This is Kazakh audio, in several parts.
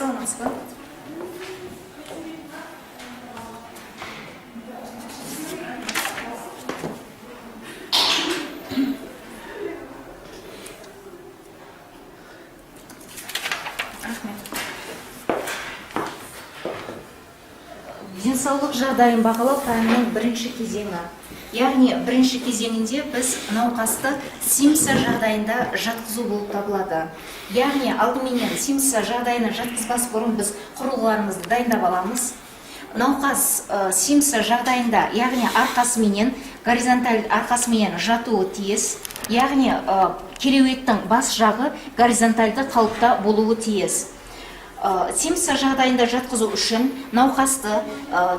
Саламатсыз ба? Рахмет. Денсаулық жағдайын бағалау пәнінің бірінші кезеңі. Яғни бірінші кезеңінде біз науқасты Симса жағдайында жатқызу болып табылады. Яғни алдыменен Симса жағдайына жатқызбас бұрын біз құрылғыларымызды дайындап аламыз. Науқас Симса жағдайында, яғни арқасыменен, горизонталь арқасыменен жатуы тиіс. Яғни кереуеттің бас жағы горизонтальды қалыпта болуы тиіс. Симса жағдайында жатқызу үшін науқасты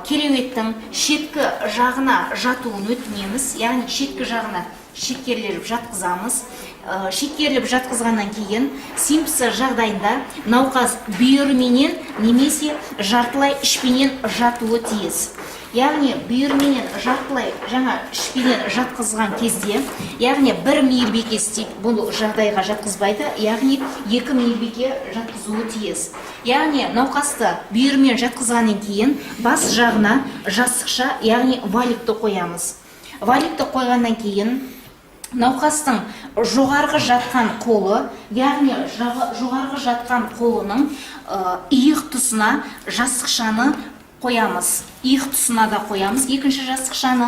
кереуеттің шеткі жағына жатуын өтінеміз, яғни шеткі жағына шеткеріліп жатқызамыз. Шеткеріліп жатқызғаннан кейін Симса жағдайында науқас бүйірменен немесе жартылай ішпенен жатуы тиіс. Яғни бүйірменен, жартылай жаңа ішпенен жатқызған кезде, яғни бір мейірбике істейді, бұл жағдайға жатқызбайды, яғни екі мейірбике жатқызуы тиіс. Яғни науқасты бүйірмен жатқызғаннан кейін бас жағына жастықша, яғни валикті қоямыз. Валикті қойғаннан кейін науқастың жоғарғы жатқан қолы, яғни жоғарғы жатқан қолының иық тұсына жастықшаны қоямыз, иық тұсына да қоямыз екінші жастықшаны.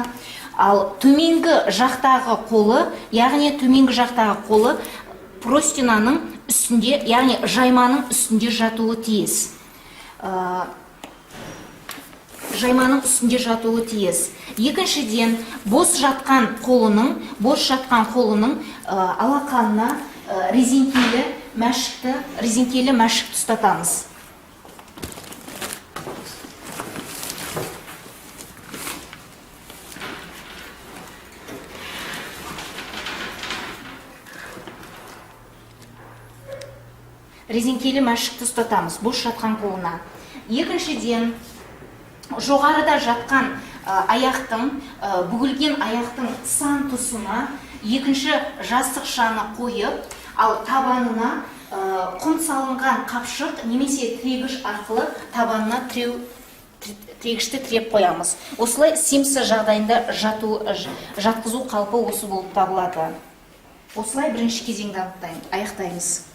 Ал төменгі жақтағы қолы, яғни төменгі жақтағы қолы простыняның үстінде, яғни жайманың үстінде жатуы тиіс. Жайманың үстінде жатуы тиіс. Екіншіден, бос жатқан қолының алақанына резеңкелі мәшікті ұстатамыз. Резеңкелі мәшікті ұстатамыз бос жатқан қолына. Екіншіден, жоғарыда жатқан аяқтың, бүгілген аяқтың сан тұсына екінші жастықшаны қойып, ал табанына құм салынған қапшық немесе тірегіш арқылы табанына тірегішті тіреп қоямыз. Осылай Симса жағдайында жатқызу қалпы осы болып табылады. Осылай бірінші кезеңді аяқтаймыз.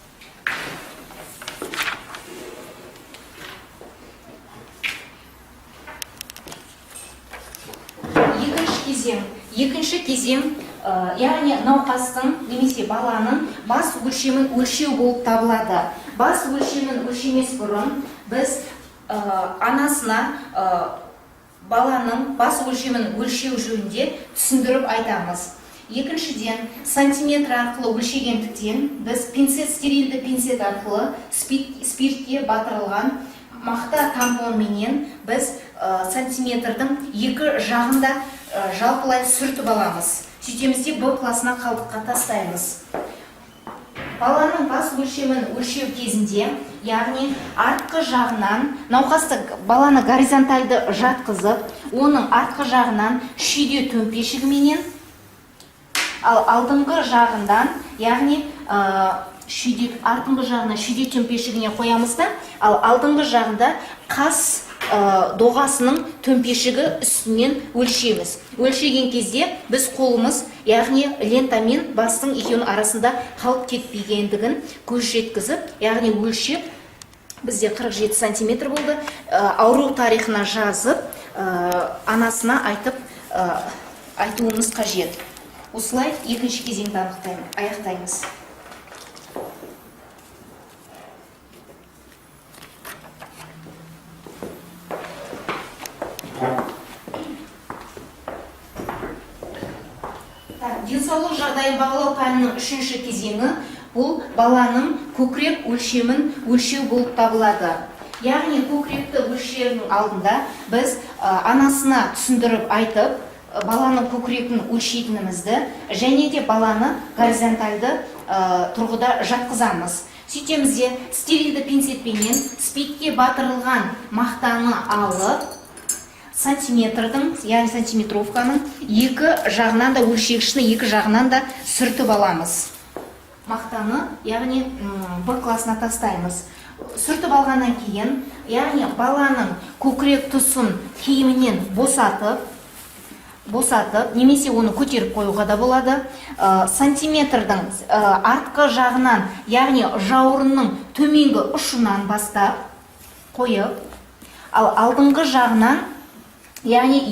Екінші кезең, яғни науқастың немесе баланың бас өлшемін өлшеу болып табылады. Бас өлшемін өлшемес бұрын біз анасына баланың бас өлшемін өлшеу жөнінде түсіндіріп айтамыз. Екіншіден, сантиметр арқылы өлшегендіктен, біз пинцет, стерильді пинцет арқылы спиртке батырылған мақта тампонменен біз сантиметрдің екі жағында жалпылай сүртіп аламыз. Сөйтеміз де, Б классына қалдыққа тастаймыз. Баланың бас өлшемін өлшеу кезінде, яғни артқы жағынан науқасты, баланы горизонтальды жатқызып, оның артқы жағынан шүйде төмпешігіменен, ал алдыңғы жағынан, яғни шүйде, артыңғы жағына шүйде төмпешігіне қоямыз да, ал алдыңғы жағында қас доғасының төмпешігі үстінен өлшейміз. Өлшеген кезде біз қолымыз, яғни лентамен бастың екеуінің арасында қалып кетпегендігін көз жеткізіп, яғни өлшеп, бізде 47 сантиметр болды, ауру тарихына жазып, анасына айтып, айтуымыз қажет. Осылай екінші кезеңді аяқтаймыз. Так, денсаулық жағдайын бағалау пәнінің үшінші кезеңі бұл баланың көкірек өлшемін өлшеу болып табылады. Яғни көкіректі өлшеудің алдында біз анасына түсіндіріп айтып, баланың көкірегін өлшейтінімізді және де баланы горизонтальды тұрғыда жатқызамыз. Сөйтеміз де, стерильді пинцетпенен спиртке батырылған мақтаны алып, сантиметрдің, яғни сантиметровканың екі жағынан да, өлшегіштің екі жағынан да сүртіп аламыз мақтаны, яғни Б классына тастаймыз. Сүртіп алғаннан кейін, яғни баланың көкірек тұсын киімінен босатып немесе оны көтеріп қоюға да болады. Сантиметрдің артқы жағынан, яғни жауырынның төменгі ұшынан бастап қойып, ал алдыңғы жағынан, яғни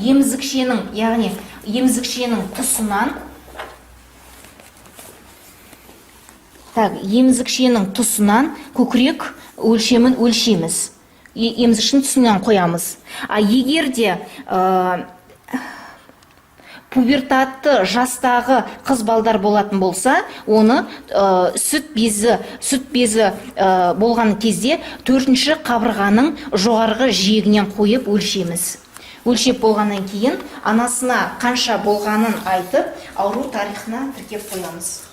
емізікшенің тұсынан, так, емізікшенің тұсынан көкірек өлшемін өлшейміз. Емізікшенің тұсынан қоямыз. А егер де пубертатты жастағы қыз балдар болатын болса, оны сүт безі болған кезде төртінші қабырғаның жоғарғы жиегінен қойып өлшейміз. Өлшеп болғаннан кейін анасына қанша болғанын айтып, ауру тарихына тіркеп қоямыз.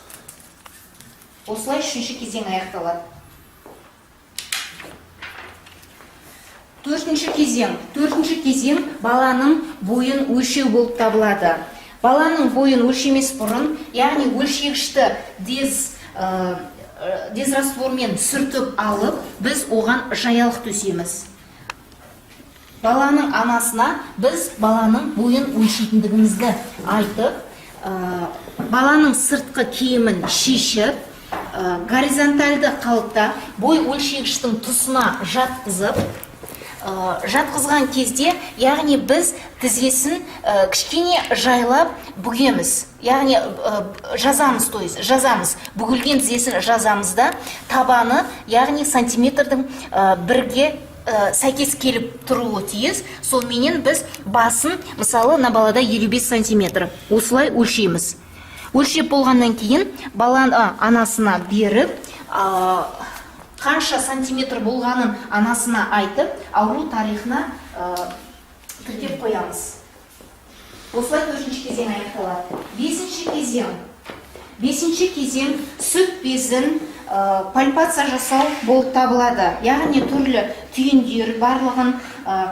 Осылай үшінші кезең аяқталады. Төртінші кезең. Төртінші кезең баланың бойын өлшеу болып табылады. Баланың бойын өлшемес бұрын, яғни өлшегішті дезраствормен сүртіп алып, біз оған жаялық төсейміз. Баланың анасына біз баланың бойын өлшейтіндігімізді айтып, баланың сыртқы киімін шешіп, горизонтальды қалыпта бой өлшегіштің тұсына жатқызып, жатқызған кезде, яғни біз тізесін кішкене жайлап бүгеміз, яғни жазамыз, то есть жазамыз, бүгілген тізесін жазамыз да, табаны, яғни сантиметрдің бірге сәйкес келіп тұруы тиіс. Соныменен біз басын, мысалы, мына балада 55 сантиметр, осылай өлшейміз. Өлшеп болғаннан кейін баланы анасына беріп, қанша сантиметр болғанын анасына айтып, ауру тарихына тіркеп қоямыз. Осылай төртінші кезең аяқталады. Бесінші кезең. Бесінші кезең сүт безін пальпация жасау болып табылады, яғни түрлі түйіндер барлығын,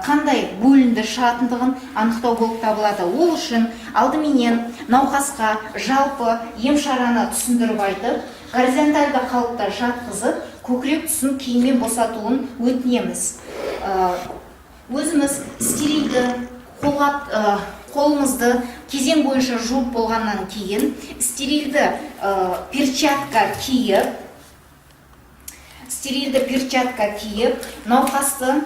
қандай бөлінді шығатындығын анықтау болып табылады. Ол үшін алдыменен науқасқа жалпы ем шараны түсіндіріп айтып, горизонтальды қалыпта жатқызып, көкірек тұсын киіммен босатуын өтінеміз. Өзіміз стерильді қолғап, қолымызды кезең бойынша жуып болғаннан кейін, стерильді перчатка киіп, науқасты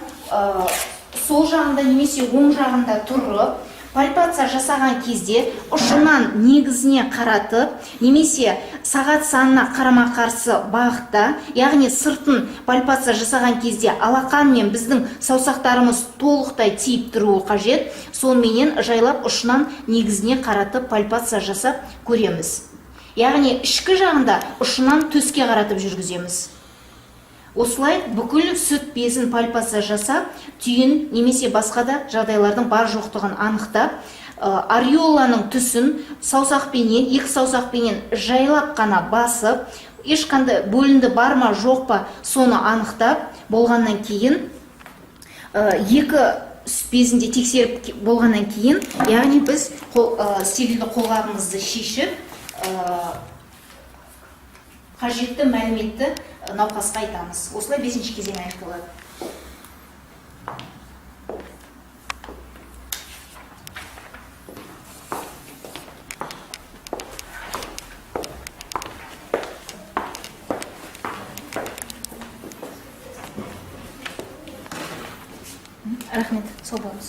сол жағында немесе оң жағында тұрып, пальпация жасаған кезде ұшынан негізіне қаратып немесе сағат санына қарама қарсы бағытта, яғни сыртын пальпация жасаған кезде алақан мен біздің саусақтарымыз толықтай тиіп тұруы қажет. Соныменен жайлап ұшынан негізіне қаратып пальпация жасап көреміз, яғни ішкі жағында ұшынан төске қаратып жүргіземіз. Осылай бүкіл сүт безін пальпация жасап, түйін немесе басқа да жағдайлардың бар жоқтығын анықтап, ареоланың түсін саусақпенен, екі саусақпенен жайлап қана басып, ешқандай бөлінді бар ма, жоқ па, соны анықтап болғаннан кейін, екі сүт безін де тексеріп болғаннан кейін, яғни біз стерильді қолғабымызды шешіп, қажетті мәліметті науқасқа айтамыз. Осылай бесінші кезең аяқталады. Рахмет, сау болыңыз.